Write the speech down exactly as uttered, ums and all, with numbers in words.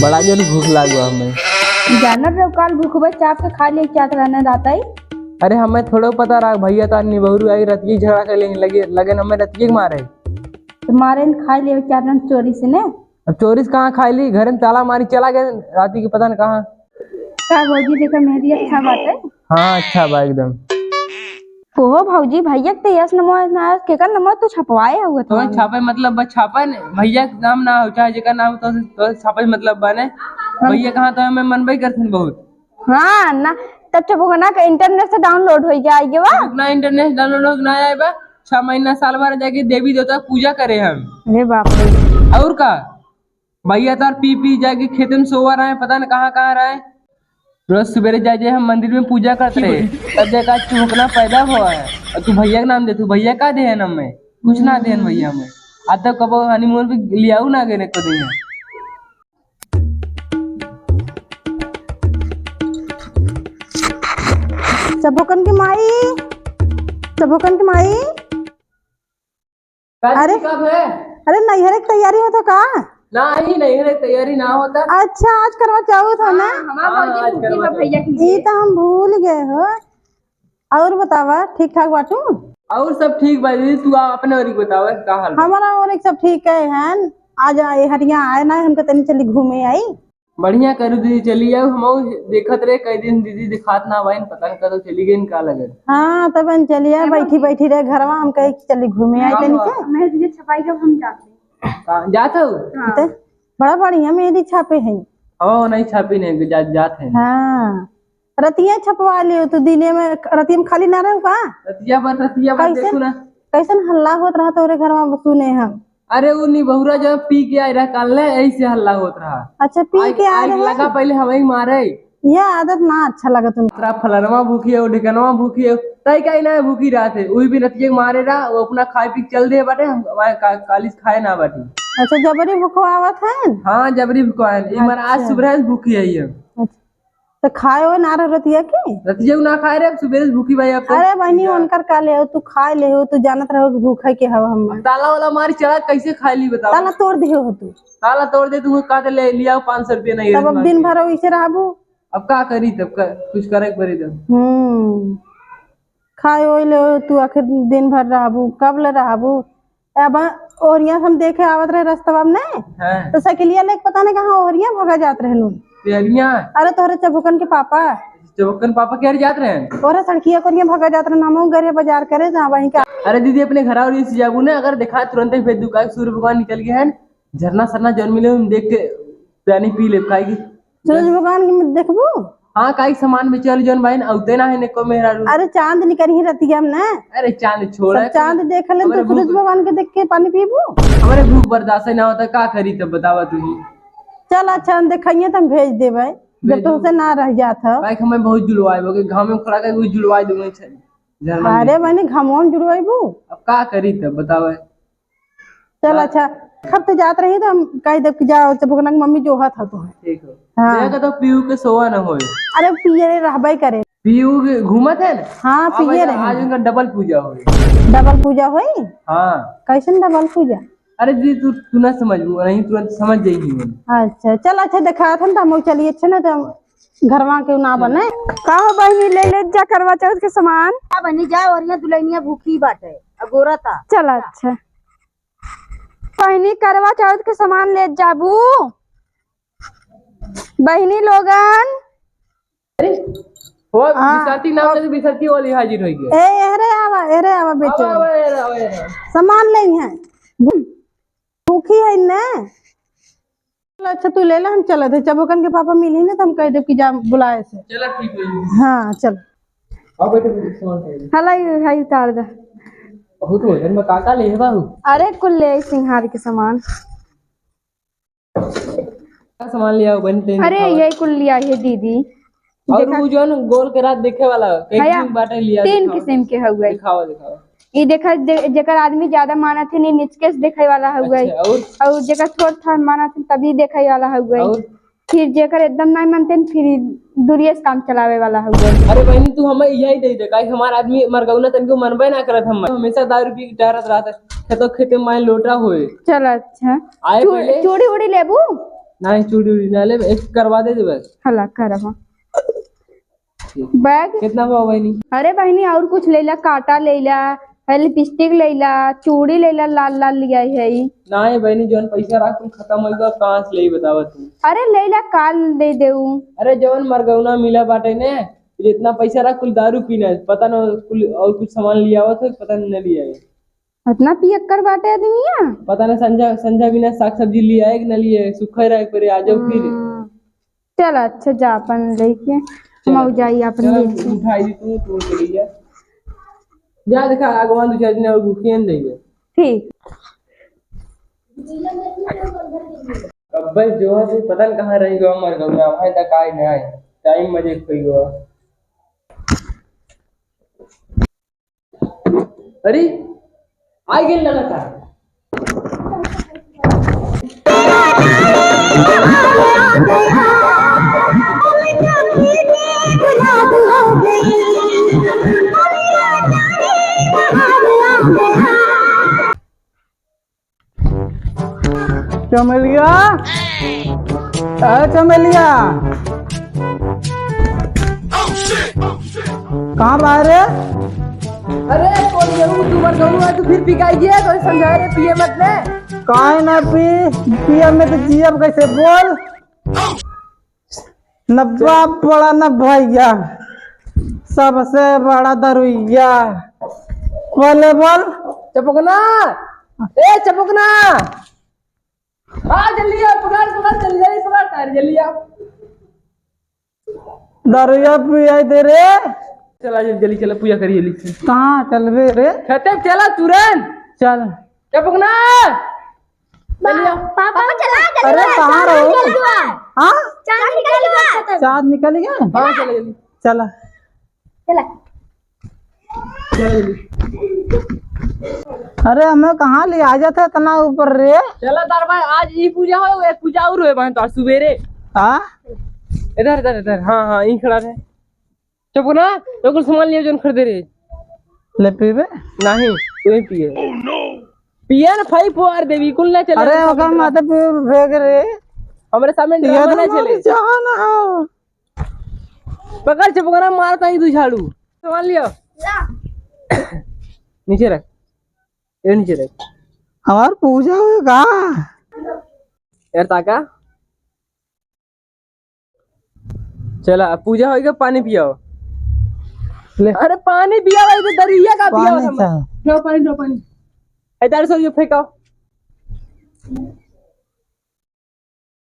बड़ा जोर भूख लागो हमें। जानत रहो, काल भूखबे चाप के खा ले, क्या तरह ने रात आई। अरे, हमें थोड़ो पता रहा, भैया तो निबहू आई, रतिये झगड़ा कर लेने लगे, लगन हमें रतिये के मारे। तो मारे न खाई लेवे चार जन चोरी से ने। अब चोरी से कहाँ खाई ली, घर में ताला मारी चला गए, राती के पता न कहाँ। का भौजी, देखा मेहंदी अच्छा बाटे। हाँ, अच्छा बा एकदम। ओहो भौजी, भैया के तो यस नमो ना, केकर नमो तू छपवाए हुआ तो था? छापे मतलब बस छापे न, भैया के नाम ना हो, चाहे जेकर नाम तो, तो छापे मतलब बने। हाँ। भैया कहाँ तो हमें मनबे करथिन बहुत। हाँ ना, तब छपवाना का इंटरनेट से डाउनलोड हो जाएगी बा। ना इंटरनेट डाउनलोड हो ना आए बा, छह महीना साल भर जाके देवी देवता के पूजा करे हम। अरे बाप रे। और का? भैया तार पी पी जाके खेते में सोवा रहे, पता न कहाँ कहाँ रहे। रोज सुबेरे जाए जाए हम मंदिर में पूजा करते रहे, तब जाके आज चुहकना पैदा हुआ है। और तू भैया के नाम दे, तू भैया का देहन हमें? कुछ ना देहन भैया हमें। आज तक कबो हनीमून पे लियाऊ ना गए को देहन। चबोकन के माई, चबोकन के माई। काकी अरे, कब है? अरे, नैहरे के तैयारी होता का? नहीं, नैहरे के तैयारी ना होता। अच्छा, आज करवा चौथ है ना? हाँ, हमार हाँ, भौजी आज भूखी करवा बा चौथ। भैया के ई लिए। तो हम भूल गए हो। और बतावा, ठीक ठाक बाटू? और सब ठीक बा दीदी, तू आ, अपने ओरी बतावा, का हाल बा? हमारा ओरी सब ठीक है हन। आज आ, ए हरिया आए ना, हमके तनी चली घूमे आई। बढ़िया करू दीदी, चली आओ। हम देखत रहे कई दिन दीदी दिखात ना बाइन, पता न कदो चली गइन का लगन। हाँ, तब हम चली आए, ए बैठी भौजी। बैठी रहे घरवा, हम कहे कि चली घूमे आई हाँ, तनी हाँ। से। मेहंदी छपाई जब हम जाते हैं। कहाँ जात हो? हाँ। ते बड़ा बढ़िया मेहंदी छापे है। ओ, नहीं छापी नहीं, जा, जात है। हाँ, रतिया छपवा लियो तू, दिने में, रतिया में खाली ना रहू का? रतिया भर, रतिया भर कैसन, देखू ना। कैसन हल्ला होत रहा तोरे घरवा में, सुने हम। अरे, उ निबहुरा जब पी के आए रहा काल ने, यही से हल्ला होत रहा। अच्छा, पी आई, के आए आई रहे? लगा पहले हमें ही मारे। यह आदत ना अच्छा लगत उनका। तोरा फलनवा भूखी है, ढिकनवा भूखी है, तई का ही ना भूखी रहत है। उही भी रतिये के मारे रहा, वो अपना खाए पी के चल दे बाटे, हम हमारे का-, काली से खाए ना बाटी। अच्छा, जबरी भुखवावत है? हाँ, जबरी भुखवाए। ई मार आज अच्छा। सुबह से भूखी है ये। अच्छा। तो खाए हो ना रह रतिया की? रतिया ना खाए रे, अब सुबह से भूखी भाई, अब तो अरे बहनी, उनकर का ले हो, तू खाए ले हो, तू जानत रहो कि भूखे के हव हम। ताला वाला मारी चला, कैसे खाए ली बताओ? ताला तोड़ दे हो तू। ताला तोड़ दे तू, का ले लिया पाँच सौ रुपया नहीं तब है अब दिन भर वैसे रहबू? अब का करी तब, का, कुछ करे के पड़ी तब। हम्म, खाए ओए ले हो तू, आखिर दिन भर रहबू, कब ले रहबू? अब ओरिया से हम देखे आवत रहे रस्तवा में ने, हाँ। तो साइकिलिया लेके पता नहीं कहाँ ओरिया भगा जात रहे नू। ओरिया? अरे तोहरे चबुकन के पापा। चबुकन पापा के ओर जात रहे? ओरे सड़किया कोरिया भगा जात रहे, हम गरे बाजार करे जहाँ वहीं का। अरे दीदी अपने घर और इस जाबू ने अगर देखा तुरंत ही भेज दू, काहे सूर्य भगवान निकल गए हैं, झरना सरना जौन मिले हम देख के पानी पी ले, काहे की सूरज भगवान के मत देखबू? हाँ, काई सामान बेचे वाली जौन बाइन, औते ना है ने को मेहरारू। अरे, चांद निकरी ही रतिया में ना। अरे, चांद छोड़ा सब है, चांद देख ले, हमरे तो सूरज भूख भगवान के देख के पानी पीबू? हमरे भूख बर्दाश्त ना होता, का करी तब बतावा तू ही। चल, अच्छा, हम देखइए तो हम भेज देबै, जब भेजू। तुमसे ना रह जात हो। भाई, हमें बहुत जुलवाए, वो घाम में खड़ा कर, वो जुलवाए दूंगा, झरना में अरे देख के। बहनी, घामों में जुलवाइबू? अब का करी तब बतावा। चल, हाँ। अच्छा, खब तो जात रही तो हम कह देब कि जा, चबुकना के मम्मी जोहत ह तोहे। ठीक हो। हाँ। देखा तो पीयू के सोवा न होए। अरे, पियरे रहबे करे। पीयू के घूमत है ना? हाँ, आज पियरे आज है। उनका डबल पूजा होई। डबल पूजा होई? हाँ। कैसन डबल पूजा? अरे दीदी, तू, तू ना समझ, वो नहीं, तुरंत समझ जाएगी वो। अच्छा, चल, अच्छा, देखा था ना, हम चलिए, अच्छा ना, तो घरवा के ना बने। का हो बहिनी, ले ले जा करवा चौथ के सामान। का बनी जा, और यहाँ दुल्हनिया भूखी बाटे, अगोरा था। चल, अच्छा। बहिनी, करवा चौथ के सामान ले जाबू। बहिनी लोगन। अरे, हो, हाँ। बिसाती नाम ले, बिसाती वाली हाजिर होई गई। ए, एहरे आवा, एहरे आवा, बेचो। आवा, आवा, एहरे आवा, एहरे आवा। सामान ले हैं। भू-, भूखी है ने। चल, अच्छा, तू ले ले, हम चलत है। चबोकन के पापा मिली ना, तो हम कह देब कि जा बुलाए से। चलो, ठीक है। हाँ, चल। आओ, बैठो, बैठो, सामान खाइए। हला, ये, हाय, उतार दे। बहुत वजन में का का ले है बाबू? अरे, कुल ले आई सिंहार के सामान। का सामान ले आओ, बहन, तेन अरे, दिखावा। ये कुल लिया है दीदी। और देखा। वो जौन गोल के रात देखे वाला, कई हया, किस्म बाटे लिया, तीन दिखावा। किस्म के हउए। दिखावा, दिखावा। ई देखा, जे-, जेकर आदमी ज्यादा मानत है, नी निचके से देखे वाला हउए। अच्छा, और? और जेकर थोड़ थाड़ मानत है, तभी देखे वाला हउए। और? फिर जेकर एकदम नहीं मानते हैं, फिर ई दूरिये से काम चलावे वाला हउए। अरे बहनी, तू हमें यही दे दे, काहे हमार आदमी मरगौना तनको मनबे ना करत हम। हमेशा दारू पी के टहरत रहत है, खेतो खेते में लोटा होए। चल अच्छा। आए चू-, पहले। चूड़ी उड़ी लेबू? नाही, चूड़ी उड़ी ना लेबे, एक करवा दे दे बस। हला करवा। ठीक। बैग। कितना बा बहिनी? अरे बहिनी, और कुछ लेला, काटा लेला, है lipstick लेला, चूड़ी लेला, लाल लाल लियाई है। नाही बहिनी, जौन पैसा राख कुल खतम होई गवा, कहाँ से लेई बतावा तू? अरे लेला, काल दे देऊ। अरे जौन मरगौना मिला बाटे ने, जितना पैसा राख कुल दारू पीना है, पता ना कुल और कुछ सामान लियावत है, पता नहीं लियाई। इतना पियक्कड़ बाटे आदमिया। पता ना संझा, संझा बिना साग सब्जी लियाई कि ना लियाई, सुखा रहे परे आ जाओ फिर। हम्म। चल अच्छा, जा अपन लेके चल। मऊ जाई अपन चल, लेके। उठाई दी तू, तू चली जा। जा देखा, अगवान दो चार दिन और भूखियन देंगे। ठीक। अब्बे जो है, पता न कहाँ रही गवा मरगौना, वहाँ तक आई ना आए। टाइम मजे खोई गवा। अरे, आ गेल लगता। चमेलिया, ए चमेलिया, कहाँ बाहर है? अरे कौन गऊ, तू मर गऊ है, तू फिर पिकाई गया, तो समझा रे, पिए मत ने। काहे ना पी, पिए में तो जियब कैसे, बोल। न बाप बड़ा न भैया, सबसे बड़ा दरुइया। बोले बोल। चपकना, ए चपकना, आ जल्दी आ, पकड़, पकड़, जल्दी, जल्दी पकड़, अरे जल्दी आ। दरुइया पियाई दे रे। चला जल्दी, जल्दी चला, पूजा करिए ली। कहाँ चलबे रे? खेते में चला तुरंत। चल। चपकना। चलिए। पापा, चला, जल्दी अरे, आ, कहाँ चांद रहो? निकल गया। हाँ? चांद निकल गया। चांद निकल गया? हाँ, चला जल्दी। चला। चला। चला जल्दी। अरे, हमें कहाँ ले आ जाता इतना ऊपर रे? चला तार भाई, आज ई पूजा हो, एक पूजा और होए बहन तो आज सुबेरे। हाँ? इधर, इधर, इधर। हाँ, हाँ, ई खड़ा रहे। चुप ना, तो कुल सामान लिया जोन खरीदे रे। ले पीबे? नहीं, तू ही पिए। पिए ना, फाई पुआर देवी, कुल ना चले अरे, रे, ओकर सब माथे पे फेंक रे। हमरे सामने ये ड्रामा तो ना चले। जान हो। पकड़, चुप करा, मारता ही तू झाड़ू। सामान लिया। नीचे रख, ये नीचे रख। हमार पूजा होएगा। यार ताका। चला, अब पूजा होइगा, पानी पियाओ। ले। अरे पानी पियाओ, ये तो दरिया का पियाओ पानी हम। चाहे। लो पानी, लो पानी। ए, तारे सौ ये फेंकाओ।